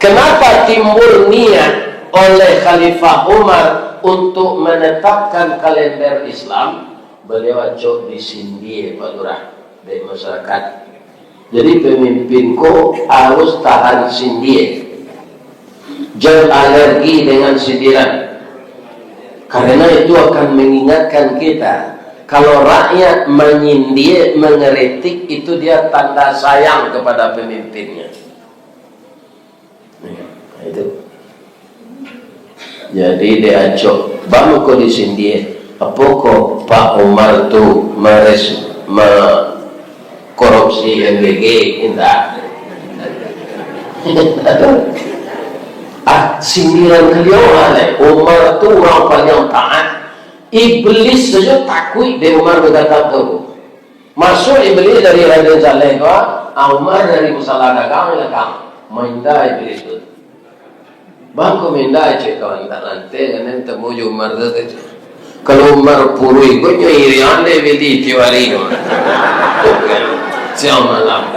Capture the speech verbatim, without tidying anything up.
Kenapa timbul niat oleh Khalifah Umar untuk menetapkan kalender Islam? Baliau acok disindie, Pak Lurah, dek masyarakat. Jadi, pemimpin ko harus tahan sindie. Jan alergi dengan sindiran. Karena itu akan mengingatkan kita, kalau rakyat menyindir, mengeritik, itu dia tanda sayang kepada pemimpinnya. Nah, itu. Jadi, diacok, bang ko disindie, apo ko Pak Umar tu mares-, ma-, korupsi M B G, indak. Ah, sindiran baliau lah, Umar tu urang paling taat. Iblis sajo takuik dek Umar bagatang tu. Masuak Iblis dari Raden Saleh tu, ah, Umar dari musala dagang, dagang. Mainda Iblis tu. Bang, ko minda cek kawan, tak nanti kan temu jo Umar tu, tu. Kalau Umar puruih, ko nyo irian dek Iblis tiap hari tu. Siang malam.